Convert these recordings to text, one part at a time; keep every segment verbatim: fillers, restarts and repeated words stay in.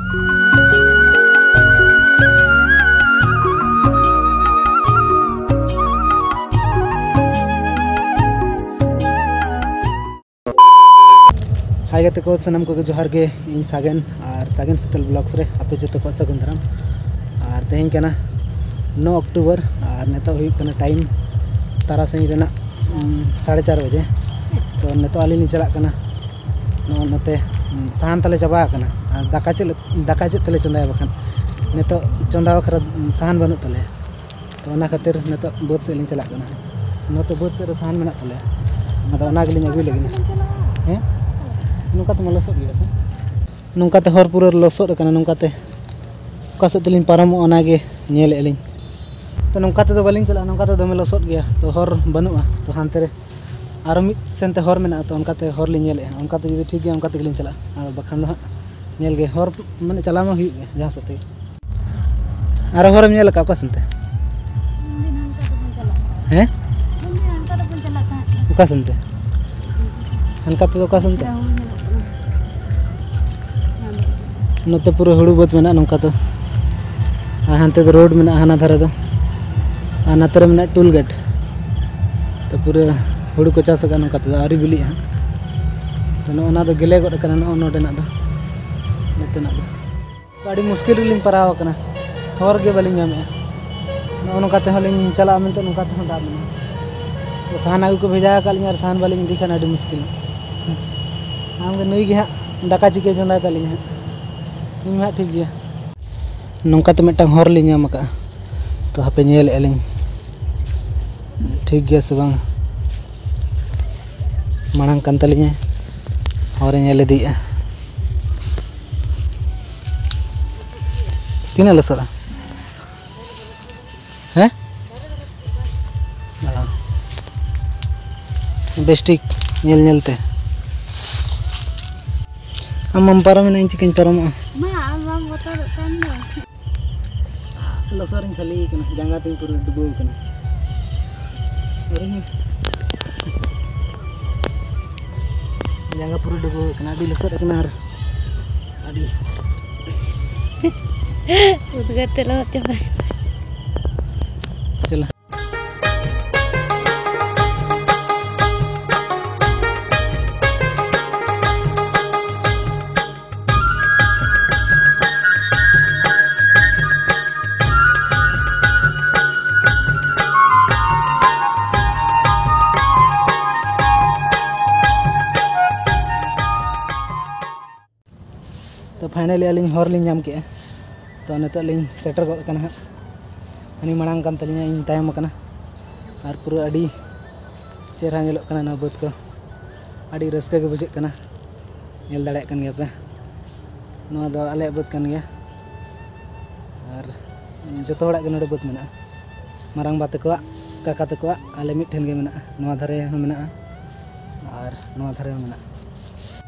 ᱦᱟᱭ ᱜᱟᱛᱮ ᱠᱚ, ᱥᱟᱱᱟᱢ ᱠᱚᱜᱮ ᱡᱚᱦᱟᱨ ᱜᱮ᱾ ᱤᱧ ᱥᱟᱜᱮᱱ ᱟᱨ ᱥᱟᱜᱮᱱ ᱥᱤᱛᱟᱹᱞ ᱵᱞᱚᱜᱥ ᱨᱮ ᱟᱯᱮ ᱡᱚᱛᱚ ᱠᱚᱣᱟᱜ ᱥᱟᱹᱜᱩᱱ ᱫᱟᱨᱟᱢ᱾ ᱟᱨ ᱛᱮᱦᱮᱧ ᱠᱟᱱᱟ ᱱᱚ ᱚᱠᱴᱳᱵᱚᱨ ᱟᱨ ᱱᱤᱛᱚᱜ ᱦᱩᱭᱩᱜ ᱠᱟᱱᱟ ᱴᱟᱭᱤᱢ ᱛᱟᱨᱟᱥᱤᱧ ᱨᱮᱱᱟᱜ, ᱩᱢ, ᱥᱟᱲᱮ ᱪᱟᱨ ᱵᱟᱡᱮ᱾ ᱛᱚ ᱱᱤᱛᱚᱜ ᱟᱹᱞᱤᱧ ᱞᱤᱧ ᱪᱟᱞᱟᱜ ᱠᱟᱱᱟ ᱱᱚᱜᱼᱚ ᱱᱚᱛᱮ, ᱩᱢ, ᱥᱟᱦᱟᱱ ᱛᱟᱞᱮ ᱪᱟᱵᱟ ᱟᱠᱟᱱᱟ᱾ ᱟᱨ ᱫᱟᱠᱟ ᱪᱮᱫ ᱞᱮ, ᱫᱟᱠᱟ ᱪᱮᱫ ᱛᱮᱞᱮ ᱪᱚᱸᱫᱟᱭᱟ ᱵᱟᱠᱷᱟᱱ? ᱱᱤᱛᱚᱜ ᱪᱚᱸᱫᱟ ᱵᱟᱠᱷᱨᱟ, ᱩᱢ, ᱥᱟᱦᱟᱱ ᱵᱟᱹᱱᱩᱜ ᱛᱟᱞᱮᱭᱟ᱾ ᱛᱚ ᱚᱱᱟ ᱠᱷᱟᱹᱛᱤᱨ ᱱᱤᱛᱚᱜ ᱵᱟᱹᱫᱽ ᱥᱮᱫ ᱞᱤᱧ ᱪᱟᱞᱟᱜ ᱠᱟᱱᱟ᱾ ᱱᱚᱛᱮ ᱵᱟᱹᱫᱽ ᱥᱮᱫ ᱨᱮ ᱥᱟᱦᱟᱱ ᱢᱮᱱᱟᱜ ᱛᱟᱞᱮᱭᱟ, ᱟᱫᱚ ᱚᱱᱟ ᱜᱮᱞᱤᱧ ᱟᱹᱜᱩᱭ ᱞᱟᱹᱜᱤᱫ᱾ ᱦᱮᱸ, ᱱᱚᱝᱠᱟ ᱛᱮᱢᱟ ᱞᱚᱥᱚᱫ ᱜᱮᱭᱟ ᱥᱮ᱾ ᱱᱚᱝᱠᱟᱛᱮ ᱦᱚᱨ ᱯᱩᱨᱟᱹ ᱞᱚᱥᱚᱫ ᱟᱠᱟᱱᱟ᱾ ᱱᱚᱝᱠᱟᱛᱮ ᱚᱠᱟ ᱥᱮᱫ ᱛᱮᱞᱤᱧ ᱯᱟᱨᱚᱢᱚᱜᱼᱟ, ᱚᱱᱟᱜᱮ ᱧᱮᱞᱮᱫᱼᱟ ᱞᱤᱧ᱾ ᱛᱚ ᱱᱚᱝᱠᱟ ᱛᱮᱫᱚ ᱵᱟᱹᱞᱤᱧ ᱪᱟᱞᱟᱜᱼᱟ, ᱱᱚᱝᱠᱟ ᱛᱮᱫᱚ ᱫᱚᱢᱮ ᱞᱚᱥᱚᱫ ᱜᱮᱭᱟ, ᱛᱚ ᱦᱚᱨ ᱵᱟᱹᱱᱩᱜᱼᱟ᱾ ᱛᱚ ᱦᱟᱱᱛᱮ ᱨᱮ ᱟᱨᱚ ᱢᱤᱫ ᱥᱮᱱᱛᱮ ᱦᱚᱨ ᱢᱮᱱᱟᱜᱼᱟ, ᱛᱚ ᱚᱱᱠᱟᱛᱮ ᱦᱚᱨ ᱞᱤᱧ ᱧᱮᱞᱮᱫᱼᱟ᱾ ᱚᱱᱠᱟᱛᱮ ᱡᱩᱫᱤ ᱴᱷᱤᱠ ᱜᱮᱭᱟ, ᱚᱱᱠᱟ ᱛᱮᱜᱮᱞᱤᱧ ᱪᱟᱞᱟᱜᱼᱟ, ᱟᱨ ᱵᱟᱠᱷᱟᱱ ᱫᱚ ᱦᱟᱸᱜ ᱧᱮᱞ ᱜᱮ, ᱦᱚᱨ ᱢᱟᱱᱮ ᱪᱟᱞᱟᱣ ᱢᱟ ᱦᱩᱭᱩᱜ ᱜᱮ ᱡᱟᱦᱟᱸ ᱥᱮᱫ ᱛᱮᱜᱮ᱾ ᱟᱨᱚ ᱦᱚᱨᱮᱢ ᱧᱮᱞ ᱟᱠᱟᱫ ᱚᱠᱟ ᱥᱮᱱᱛᱮ? ᱦᱮᱸ? ᱚᱠᱟ ᱥᱮᱱᱛᱮ? ᱦᱟᱱᱠᱟ ᱛᱮᱫᱚ ᱚᱠᱟ ᱥᱮᱱᱛᱮ? ᱱᱚᱛᱮ ᱯᱩᱨᱟᱹ ᱦᱩᱲᱩ ᱵᱟᱹᱫᱽ ᱢᱮᱱᱟᱜᱼᱟ ᱱᱚᱝᱠᱟ ᱫᱚ᱾ ᱟᱨ ᱦᱟᱱᱛᱮ ᱫᱚ ᱨᱳᱰ ᱢᱮᱱᱟᱜᱼᱟ, ᱦᱟᱱᱟ ᱫᱷᱟᱨᱮ ᱫᱚ᱾ ᱟᱨ ᱱᱚᱛᱮ ᱨᱮ ᱢᱮᱱᱟᱜᱼᱟ ᱴᱳᱞ ᱜᱮᱴ᱾ ᱛᱚ ᱯᱩᱨᱟᱹ ᱦᱩᱲᱩ ᱠᱚ ᱪᱟᱥ ᱟᱠᱟᱫ ᱱᱚᱝᱠᱟ ᱛᱮᱫᱚ, ᱟᱹᱣᱨᱤ ᱵᱤᱞᱤᱜᱼᱟ ᱦᱟᱸᱜ᱾ ᱛᱚ ᱱᱚᱜᱼᱚ ᱱᱚᱣᱟ ᱫᱚ ᱜᱮᱞᱮ ᱜᱚᱫ ᱟᱠᱟᱱᱟ, ᱱᱚᱜᱼᱚ ᱱᱚᱰᱮᱱᱟᱜ ᱫᱚ, ᱱᱚᱛᱮᱱᱟᱜ ᱫᱚ᱾ ᱟᱹᱰᱤ ᱢᱩᱥᱠᱤᱞ ᱨᱮᱞᱤᱧ ᱯᱟᱲᱟᱣ ᱟᱠᱟᱱᱟ, ᱦᱚᱨ ᱜᱮ ᱵᱟᱹᱞᱤᱧ ᱧᱟᱢᱮᱜᱼᱟ᱾ ᱱᱚᱜᱼᱚ ᱱᱚᱝᱠᱟ ᱛᱮᱦᱚᱸ ᱞᱤᱧ ᱪᱟᱞᱟᱜᱼᱟ ᱢᱮᱱᱛᱮ, ᱱᱚᱝᱠᱟ ᱛᱮᱦᱚᱸ ᱫᱟᱜ ᱢᱮᱱᱟᱜᱼᱟ᱾ ᱛᱚ ᱥᱟᱦᱟᱱ ᱟᱹᱜᱩ ᱠᱚ ᱵᱷᱮᱡᱟ ᱟᱠᱟᱫ ᱞᱤᱧᱟ ᱟᱨ ᱥᱟᱦᱟᱱ ᱵᱟᱹᱞᱤᱧ ᱤᱫᱤ ᱠᱷᱟᱱ ᱟᱹᱰᱤ ᱢᱩᱥᱠᱤᱞ᱾ ᱟᱢᱜᱮ ᱱᱩᱭ ᱜᱮ ᱦᱟᱸᱜ ᱫᱟᱠᱟ ᱪᱤᱠᱟᱹ ᱪᱚᱸᱫᱟᱭ ᱛᱟᱹᱞᱤᱧᱟ ᱦᱟᱸᱜ᱾ ᱤᱧ ᱢᱟ ᱦᱟᱸᱜ ᱴᱷᱤᱠ ᱜᱮᱭᱟ᱾ ᱱᱚᱝᱠᱟ ᱛᱮ ᱢᱤᱫᱴᱟᱝ ᱦᱚᱨ ᱞᱤᱧ ᱧᱟᱢ ᱟᱠᱟᱫᱼᱟ᱾ ᱛᱚ ᱦᱟᱯᱮ ᱧᱮᱞᱮᱫᱼᱟ ᱞᱤᱧ, ᱴᱷᱤᱠ ᱜᱮᱭᱟ ᱥᱮ ᱵᱟᱝ᱾ ᱢᱟᱲᱟᱝ ᱠᱟᱱ ᱛᱟᱹᱞᱤᱧᱟ, ᱦᱚᱨᱮ ᱧᱮᱞ ᱤᱫᱤᱭᱮᱫᱼᱟ᱾ ᱛᱤᱱᱟᱹᱜ ᱞᱚᱥᱚᱫᱼᱟ? ᱦᱮᱸ? ᱚ᱾ ᱵᱮᱥ ᱴᱷᱤᱠ ᱧᱮᱞ ᱧᱮᱞ ᱛᱮ᱾ ᱟᱢ ᱢᱟᱢ ᱯᱟᱨᱚᱢᱮᱱᱟ, ᱤᱧ ᱪᱤᱠᱟᱹᱧ ᱯᱟᱨᱚᱢᱚᱜᱼᱟ? ᱢᱟ, ᱟᱢ ᱵᱟᱢ ᱵᱚᱛᱚᱨᱚᱜ ᱠᱟᱱ ᱫᱚ᱾ ᱞᱚᱥᱚᱫ ᱨᱤᱧ ᱠᱷᱟᱹᱞᱤ ᱠᱟᱱᱟ, ᱡᱟᱸᱜᱟ ᱛᱤᱧ ᱯᱩᱨᱟᱹ ᱰᱩᱵᱟᱹᱣ ᱠᱟᱱᱟ᱾ ᱟᱨ ᱤᱧ ᱡᱟᱸᱜᱟ ᱯᱩᱨᱟᱹ ᱰᱩᱵᱟᱹᱣ ᱠᱟᱱᱟ, ᱟᱹᱰᱤ ᱞᱚᱥᱚᱫ ᱠᱟᱱᱟ ᱟᱨ ᱟᱹᱰᱤ ᱩᱫᱽᱜᱟᱹᱨ ᱛᱮ ᱞᱚᱦᱚᱫ ᱪᱟᱵᱟᱭᱮᱱᱟ᱾ ᱪᱟᱞᱟᱜ᱾ ᱛᱚ finally ᱟᱹᱞᱤᱧ ᱦᱚᱨ ᱞᱤᱧ ᱧᱟᱢ ᱠᱮᱜᱼᱟ᱾ ᱛᱚ ᱱᱤᱛᱚᱜ ᱞᱤᱧ ᱥᱮᱴᱮᱨ ᱜᱚᱫ ᱠᱟᱱᱟ ᱦᱟᱸᱜ᱾ ᱦᱟᱹᱱᱤ ᱢᱟᱲᱟᱝ ᱠᱟᱱ ᱛᱟᱹᱞᱤᱧᱟ, ᱤᱧ ᱛᱟᱭᱚᱢ ᱟᱠᱟᱱᱟ᱾ ᱟᱨ ᱯᱩᱨᱟᱹ ᱟᱹᱰᱤ ᱪᱮᱦᱨᱟ ᱧᱮᱞᱚᱜ ᱠᱟᱱᱟ ᱱᱚᱣᱟ ᱵᱟᱹᱫᱽ ᱠᱚ᱾ ᱟᱹᱰᱤ ᱨᱟᱹᱥᱠᱟᱹ ᱜᱮ ᱵᱩᱡᱷᱟᱹᱜ ᱠᱟᱱᱟ᱾ ᱧᱮᱞ ᱫᱟᱲᱮᱭᱟᱜ ᱠᱟᱱ ᱜᱮᱭᱟ ᱯᱮ, ᱱᱚᱣᱟ ᱫᱚ ᱟᱞᱮᱭᱟᱜ ᱵᱟᱹᱫᱽ ᱠᱟᱱ ᱜᱮᱭᱟ᱾ ᱟᱨ ᱡᱚᱛᱚ ᱦᱚᱲᱟᱜ ᱜᱮ ᱱᱚᱰᱮ ᱵᱟᱹᱫᱽ ᱢᱮᱱᱟᱜᱼᱟ᱾ ᱢᱟᱨᱟᱝᱵᱟ ᱛᱟᱠᱚᱣᱟᱜ, ᱠᱟᱠᱟ ᱛᱟᱠᱚᱣᱟᱜ, ᱟᱞᱮ ᱢᱤᱫ ᱴᱷᱮᱱ ᱜᱮ ᱢᱮᱱᱟᱜᱼᱟ᱾ ᱱᱚᱣᱟ ᱫᱷᱟᱨᱮ ᱦᱚᱸ ᱢᱮᱱᱟᱜᱼᱟ ᱟᱨ ᱱᱚᱣᱟ ᱫᱷᱟᱨᱮ ᱦᱚᱸ ᱢᱮᱱᱟᱜᱼᱟ᱾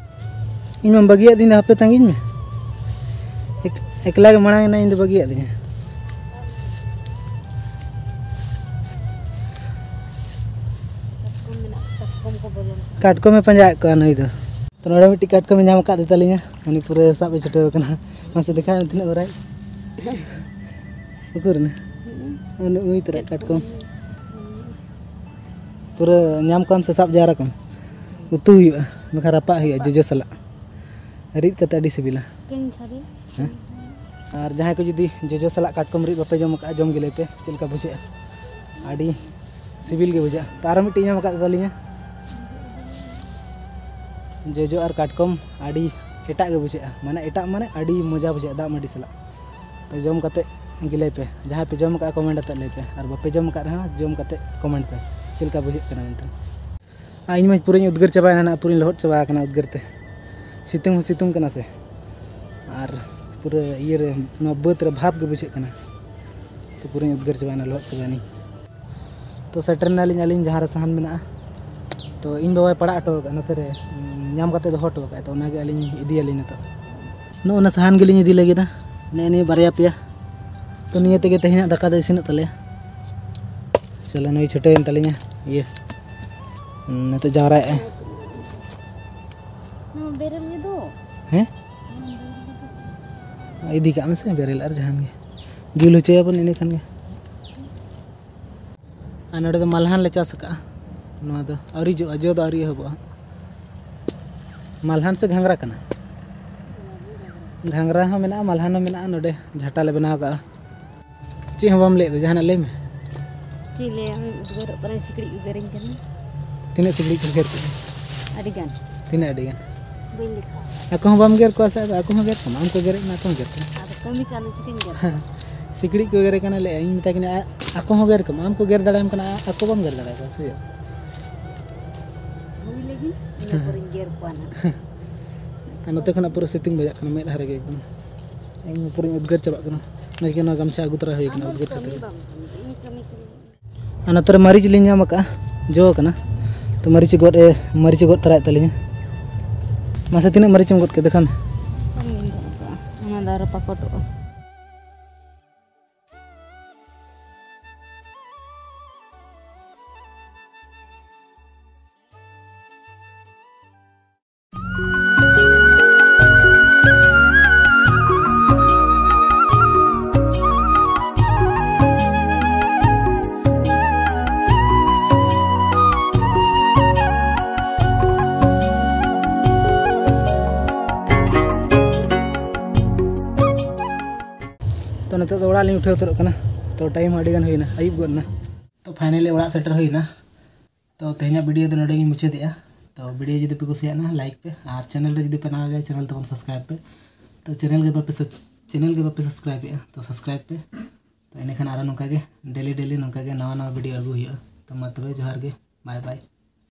ᱤᱧ ᱢᱟᱢ ᱵᱟᱹᱜᱤᱭᱟᱫ ᱫᱤᱧ ᱫᱚ, ᱦᱟᱯᱮ ᱛᱟᱺᱜᱤᱧ ᱢᱮ᱾ ᱮᱠ-, ᱮᱠᱞᱟ ᱜᱮ ᱢᱟᱲᱟᱝ ᱮᱱᱟ, ᱤᱧ ᱫᱚ ᱵᱟᱹᱜᱤᱭᱟᱫ ᱫᱤᱧᱟ᱾ ᱠᱟᱴᱠᱚᱢ ᱢᱮᱱᱟᱜ, ᱠᱟᱴᱠᱚᱢ ᱠᱚ ᱵᱚᱞᱚᱱ ᱠᱟᱱᱟ᱾ ᱠᱟᱴᱠᱚᱢᱮ ᱯᱟᱸᱡᱟᱭᱮᱫ ᱠᱚᱣᱟ ᱱᱩᱭ ᱫᱚ᱾ ᱛᱚ, ᱱᱚᱰᱮ ᱢᱤᱫᱴᱤᱡ ᱠᱟᱴᱠᱚᱢᱮ ᱧᱟᱢ ᱟᱠᱟᱫ ᱛᱟᱹᱞᱤᱧᱟ, ᱩᱱᱤ ᱯᱩᱨᱟᱹ ᱥᱟᱵ ᱮ ᱪᱷᱩᱴᱟᱹᱣ ᱟᱠᱟᱱᱟ᱾ ᱢᱟᱥᱮ ᱫᱮᱠᱷᱟᱣ ᱢᱮ, ᱛᱤᱱᱟᱹᱜ ᱢᱟᱨᱟᱝ? ᱩᱠᱩᱨ ᱮᱱᱟ? ᱱᱩᱜᱼᱩᱭ ᱛᱚᱨᱟ ᱠᱟᱴᱠᱚᱢ᱾ ᱯᱩᱨᱟᱹ ᱧᱟᱢ ᱠᱚᱣᱟᱢ ᱥᱮ ᱥᱟᱵ ᱡᱟᱣᱨᱟ ᱠᱚᱢ, ᱩᱛᱩ ᱦᱩᱭᱩᱜᱼᱟ, ᱵᱟᱠᱷᱟᱱ ᱨᱟᱯᱟᱜ ᱦᱩᱭᱩᱜᱼᱟ ᱡᱚᱡᱚ ᱥᱟᱞᱟᱜ᱾ ᱨᱤᱫ ᱠᱟᱛᱮ ᱟᱹᱰᱤ ᱥᱤᱵᱤᱞᱟ᱾ ᱦᱮᱸ? ᱟᱨ ᱡᱟᱦᱟᱸᱭ ᱠᱚ ᱡᱩᱫᱤ ᱡᱚᱡᱚ ᱥᱟᱞᱟᱜ ᱠᱟᱴᱠᱚᱢ ᱨᱤᱫ ᱵᱟᱯᱮ ᱡᱚᱢ ᱟᱠᱟᱫᱼᱟ, ᱡᱚᱢ ᱜᱮ ᱞᱟᱹᱭ ᱯᱮ, ᱪᱮᱫ ᱞᱮᱠᱟ ᱵᱩᱡᱷᱟᱹᱜᱼᱟ? ᱟᱹᱰᱤ ᱥᱤᱵᱤᱞ ᱜᱮ ᱵᱩᱡᱷᱟᱹᱜᱼᱟ᱾ ᱛᱚ, ᱟᱨᱚ ᱢᱤᱫᱴᱤᱡ ᱧᱟᱢ ᱟᱠᱟᱫ ᱛᱟᱹᱞᱤᱧᱟ ᱡᱚᱡᱚ ᱟᱨ ᱠᱟᱴᱠᱚᱢ, ᱟᱹᱰᱤ ᱮᱴᱟᱜ ᱜᱮ ᱵᱩᱡᱷᱟᱹᱜᱼᱟ᱾ ᱢᱟᱱᱮ ᱮᱴᱟᱜ ᱢᱟᱱᱮ ᱟᱹᱰᱤ ᱢᱚᱡᱟ ᱵᱩᱡᱷᱟᱹᱜᱼᱟ ᱫᱟᱜ ᱢᱟᱹᱰᱤ ᱥᱟᱞᱟᱜ᱾ ᱛᱚ, ᱡᱚᱢ ᱠᱟᱛᱮ ᱜᱮ ᱞᱟᱹᱭ ᱯᱮ, ᱡᱟᱦᱟᱸᱭ ᱯᱮ ᱡᱚᱢ ᱟᱠᱟᱫᱼᱟ comment ᱟᱛᱮᱫ ᱞᱟᱹᱭ ᱯᱮ, ᱟᱨ ᱵᱟᱯᱮ ᱡᱚᱢ ᱟᱠᱟᱫ ᱨᱮᱦᱚᱸ ᱡᱚᱢ ᱠᱟᱛᱮ comment ᱯᱮ ᱪᱮᱫ ᱞᱮᱠᱟ ᱵᱩᱡᱷᱟᱹᱜ ᱠᱟᱱᱟ ᱢᱮᱱᱛᱮ᱾ ᱟᱨ ᱤᱧ ᱢᱟ ᱯᱩᱨᱟᱹᱧ ᱩᱫᱽᱜᱟᱹᱨ ᱪᱟᱵᱟᱭᱮᱱᱟ ᱱᱟᱜ, ᱯᱩᱨᱟᱹᱧ ᱞᱚᱦᱚᱫ ᱪᱟᱵᱟ ᱟᱠᱟᱱᱟ ᱩᱫᱽᱜᱟᱹᱨ ᱛᱮ᱾ ᱥᱤᱛᱩᱝ ᱦᱚᱸ ᱥᱤᱛᱩᱝ ᱠᱟᱱᱟ ᱥᱮ, ᱟᱨ ᱯᱩᱨᱟᱹ ᱤᱭᱟᱹ ᱨᱮ, ᱱᱚᱣᱟ ᱵᱟᱹᱫᱽ ᱨᱮ ᱵᱷᱟᱵᱽ ᱜᱮ ᱵᱩᱡᱷᱟᱹᱜ ᱠᱟᱱᱟ᱾ ᱛᱚ ᱯᱩᱨᱟᱹᱧ ᱩᱫᱽᱜᱟᱹᱨ ᱪᱟᱵᱟᱭᱮᱱᱟ, ᱞᱚᱦᱚᱫ ᱪᱟᱵᱟᱭᱮᱱᱟᱹᱧ᱾ ᱛᱚ ᱥᱮᱴᱮᱨ ᱮᱱᱟᱞᱤᱧ ᱟᱹᱞᱤᱧ ᱡᱟᱦᱟᱸ ᱨᱮ ᱥᱟᱦᱟᱱ ᱢᱮᱱᱟᱜᱼᱟ᱾ ᱛᱚ ᱤᱧ ᱵᱟᱵᱟᱭ ᱯᱟᱲᱟᱜ ᱦᱚᱴᱚ ᱟᱠᱟᱫᱼᱟ ᱱᱚᱛᱮ ᱨᱮ, ᱧᱟᱢ ᱠᱟᱛᱮ ᱫᱚᱦᱚ ᱦᱚᱴᱚ ᱟᱠᱟᱫᱼᱟ᱾ ᱛᱚ ᱚᱱᱟᱜᱮ ᱟᱹᱞᱤᱧ ᱤᱫᱤᱭᱟᱞᱤᱧ ᱱᱤᱛᱚᱜ᱾ ᱱᱚᱜᱼᱚ ᱱᱟ ᱥᱟᱦᱟᱱ ᱜᱮᱞᱤᱧ ᱤᱫᱤ ᱞᱟᱹᱜᱤᱫᱟ, ᱱᱮᱜᱼᱮ ᱱᱤᱭᱟᱹ ᱵᱟᱨᱭᱟ ᱯᱮᱭᱟ᱾ ᱛᱚ ᱱᱤᱭᱟᱹ ᱛᱮᱜᱮ ᱛᱮᱦᱮᱧᱟᱜ ᱫᱟᱠᱟ ᱫᱚ ᱤᱥᱤᱱᱚᱜ ᱛᱟᱞᱮᱭᱟ᱾ ᱪᱚᱞᱚ, ᱱᱩᱭ ᱪᱷᱩᱴᱟᱹᱣᱮᱱ ᱛᱟᱹᱞᱤᱧᱟ ᱤᱭᱟᱹ, ᱱᱤᱛᱚᱜ ᱡᱟᱣᱨᱟᱭᱮᱫᱼᱟᱭ᱾ ᱱᱚᱣᱟ ᱵᱮᱨᱮᱞ ᱜᱮ ᱫᱚ᱾ ᱦᱮᱸ? ᱱᱚᱣᱟ ᱵᱮᱨᱮᱞ ᱜᱮ ᱫᱚ᱾ ᱤᱫᱤ ᱠᱟᱜ ᱢᱮᱥᱮ ᱵᱮᱨᱮᱞ ᱟᱨ ᱡᱟᱦᱟᱱ ᱜᱮ᱾ ᱡᱩᱞ ᱦᱚᱪᱚᱭᱟᱵᱚᱱ ᱤᱱᱟᱹ ᱠᱷᱟᱱ ᱜᱮ᱾ ᱟᱨ ᱱᱚᱰᱮ ᱫᱚ ᱢᱟᱞᱦᱟᱱ ᱞᱮ ᱪᱟᱥ ᱟᱠᱟᱜᱼᱟ᱾ ᱱᱚᱣᱟ ᱫᱚ ᱟᱹᱣᱨᱤ ᱡᱚᱜᱼᱟ, ᱡᱚ ᱫᱚ ᱟᱹᱣᱨᱤ ᱮᱦᱚᱵᱚᱜᱼᱟ᱾ ᱢᱟᱞᱦᱟᱱ ᱥᱮ ᱜᱷᱟᱸᱜᱽᱨᱟ ᱠᱟᱱᱟ? ᱜᱷᱟᱸᱜᱽᱨᱟ ᱦᱚᱸ ᱢᱮᱱᱟᱜᱼᱟ, ᱢᱟᱞᱦᱟᱱ ᱦᱚᱸ ᱢᱮᱱᱟᱜᱼᱟ᱾ ᱱᱚᱰᱮ ᱡᱷᱟᱴᱟ ᱞᱮ ᱵᱮᱱᱟᱣ ᱟᱠᱟᱜᱼᱟ᱾ ᱪᱮᱫ ᱦᱚᱸ ᱵᱟᱢ ᱞᱟᱹᱭᱮᱫ ᱫᱚ, ᱡᱟᱦᱟᱱᱟᱜ ᱞᱟᱹᱭ ᱢᱮ᱾ ᱪᱮᱫ ᱞᱟᱹᱭᱟ, ᱩᱫᱽᱜᱟᱹᱨᱚᱜ ᱠᱟᱱᱟ, ᱥᱤᱠᱲᱤᱡ ᱠᱚ ᱜᱮᱨᱤᱧ ᱠᱟᱱᱟ᱾ ᱛᱤᱱᱟᱹᱜ ᱥᱤᱠᱲᱤᱡ ᱠᱚ ᱜᱮᱨ ᱠᱮᱫ ᱢᱮᱭᱟ? ᱟᱹᱰᱤ ᱜᱟᱱ᱾ ᱛᱤᱱᱟᱹᱜ ᱟᱹᱰᱤ ᱜᱟᱱ? ᱵᱟᱹᱧ ᱞᱮᱠᱷᱟ᱾ ᱟᱠᱚ ᱦᱚᱸ ᱵᱟᱢ ᱜᱮᱨ ᱠᱚᱣᱟ ᱥᱮ? ᱟᱫᱚ ᱟᱠᱚ ᱦᱚᱸ ᱜᱮᱨ ᱠᱚᱢᱟ, ᱟᱢ ᱠᱚ ᱜᱮᱨᱮᱫ ᱢᱮ, ᱟᱠᱚ ᱦᱚᱸ ᱜᱮᱨ ᱠᱚᱢᱟ᱾ ᱟᱫᱚ ᱠᱟᱹᱢᱤ ᱠᱟᱱᱟ, ᱪᱤᱠᱟᱹᱧ ᱜᱮᱨ ᱠᱚᱣᱟ? ᱥᱤᱠᱲᱤᱡ ᱠᱚ ᱜᱮᱨᱮ ᱠᱟᱱᱟ, ᱞᱟᱹᱭ ᱤᱧ ᱢᱮᱛᱟ ᱠᱤᱱᱟ, ᱟ-, ᱟᱠᱚ ᱦᱚᱸ ᱜᱮᱨ ᱠᱚᱢᱟ, ᱟᱢ ᱠᱚ ᱜᱮᱨ ᱫᱟᱲᱮᱭᱟᱢ ᱠᱟᱱᱟ, ᱟ-, ᱟᱠᱚ ᱵᱟᱢ ᱜᱮᱨ ᱫᱟᱲᱮᱭᱟᱠᱚᱣᱟ ᱥᱮ ᱪᱮᱫ? ᱦᱩᱭ ᱞᱟᱹᱜᱤᱫ ᱤᱱᱟᱹ ᱯᱚᱨᱮᱧ ᱜᱮᱨ ᱠᱚᱣᱟ ᱱᱟᱦᱟᱜ᱾ ᱟᱨ ᱱᱚᱛᱮ ᱠᱷᱚᱱᱟᱜ ᱯᱩᱨᱟᱹ ᱥᱤᱛᱩᱝ ᱵᱟᱡᱟᱜ ᱠᱟᱱᱟ ᱢᱮᱫᱦᱟ ᱨᱮᱜᱮ ᱮᱠᱫᱚᱢ᱾ ᱤᱧ ᱯᱩᱨᱟᱹᱧ ᱩᱫᱽᱜᱟᱹᱨ ᱪᱟᱵᱟᱜ ᱠᱟᱱᱟ᱾ ᱚᱱᱟ ᱪᱤᱠᱟᱹ ᱱᱚᱣᱟ ᱜᱟᱢᱪᱷᱟ ᱟᱹᱜᱩ ᱛᱚᱨᱟ ᱦᱩᱭ ᱠᱟᱱᱟ, ᱟᱢ ᱩᱫᱽᱜᱟᱹᱨ ᱠᱟᱹᱢᱤ ᱠᱷᱟᱹᱛᱤᱨ᱾ ᱵᱟᱢ ᱠᱟᱹᱢᱤ, ᱤᱧ ᱠᱟᱹᱢᱤ ᱠᱟᱹᱢᱤ᱾ ᱟᱨ ᱱᱚᱛᱮ ᱨᱮ ᱢᱟᱹᱨᱤᱪ ᱞᱤᱧ ᱧᱟᱢ ᱟᱠᱟᱫᱼᱟ, ᱡᱚ ᱟᱠᱟᱱᱟ᱾ ᱛᱚ ᱢᱟᱹᱨᱤᱪ ᱜᱚᱫ ᱮ, ᱢᱟᱹᱨᱤᱪ ᱜᱚᱫ ᱛᱟᱨᱟᱭᱮᱫ ᱛᱟᱹᱞᱤᱧᱟ᱾ ᱢᱟᱥᱮ ᱛᱤᱱᱟᱹᱜ ᱢᱟᱹᱨᱤᱪ ᱮᱢ ᱜᱚᱫ ᱠᱮᱫ ᱫᱮᱠᱷᱟᱣ ᱢᱮ᱾ ᱵᱟᱹᱧ ᱧᱮᱞ ᱧᱟᱢ ᱟᱠᱟᱫᱼᱟ᱾ ᱚᱱᱟ ᱫᱚ ᱟᱨᱚ ᱯᱟᱠᱚᱴᱚᱜᱼᱟ᱾ ᱛᱚ ᱱᱤᱛᱚᱜ ᱫᱚ ᱚᱲᱟᱜ ᱞᱤᱧ ᱩᱴᱷᱟᱹᱣ ᱩᱛᱟᱹᱨᱚᱜ ᱠᱟᱱᱟ᱾ ᱛᱚ ᱴᱟᱭᱤᱢ ᱦᱚᱸ ᱟᱹᱰᱤ ᱜᱟᱱ ᱦᱩᱭᱱᱟ, ᱟᱹᱭᱩᱵ ᱜᱚᱫ ᱮᱱᱟ᱾ ᱛᱚ finally ᱚᱲᱟᱜ ᱥᱮᱴᱮᱨ ᱦᱩᱭᱱᱟ᱾ ᱛᱚ ᱛᱮᱦᱮᱧᱟᱜ video ᱫᱚ ᱱᱚᱰᱮ ᱜᱤᱧ ᱢᱩᱪᱟᱹᱫᱮᱜᱼᱟ᱾ ᱛᱚ video ᱡᱩᱫᱤ ᱯᱮ ᱠᱩᱥᱤᱭᱟᱜᱼᱟ, like ᱯᱮ, ᱟᱨ channel ᱨᱮ ᱡᱩᱫᱤ ᱯᱮ ᱱᱟᱣᱟ ᱜᱮᱭᱟ, channel ᱛᱟᱵᱚᱱ subscribe ᱯᱮ᱾ ᱛᱚ channel ᱜᱮ ᱵᱟᱯᱮ subs-, channel ᱜᱮ ᱵᱟᱯᱮ subscribe ᱮᱜᱼᱟ, ᱛᱚ subscribe ᱯᱮ᱾ ᱛᱚ ᱮᱸᱰᱮᱠᱷᱟᱱ ᱟᱨᱚ ᱱᱚᱝᱠᱟ ᱜᱮ daily daily ᱱᱚᱝᱠᱟ ᱜᱮ ᱱᱟᱣᱟ ᱱᱟᱣᱟ video ᱟᱹᱜᱩ ᱦᱩᱭᱩᱜᱼᱟ᱾ ᱛᱚ ᱢᱟ ᱛᱚᱵᱮ ᱡᱚᱦᱟᱨ ᱜᱮ, bye bye᱾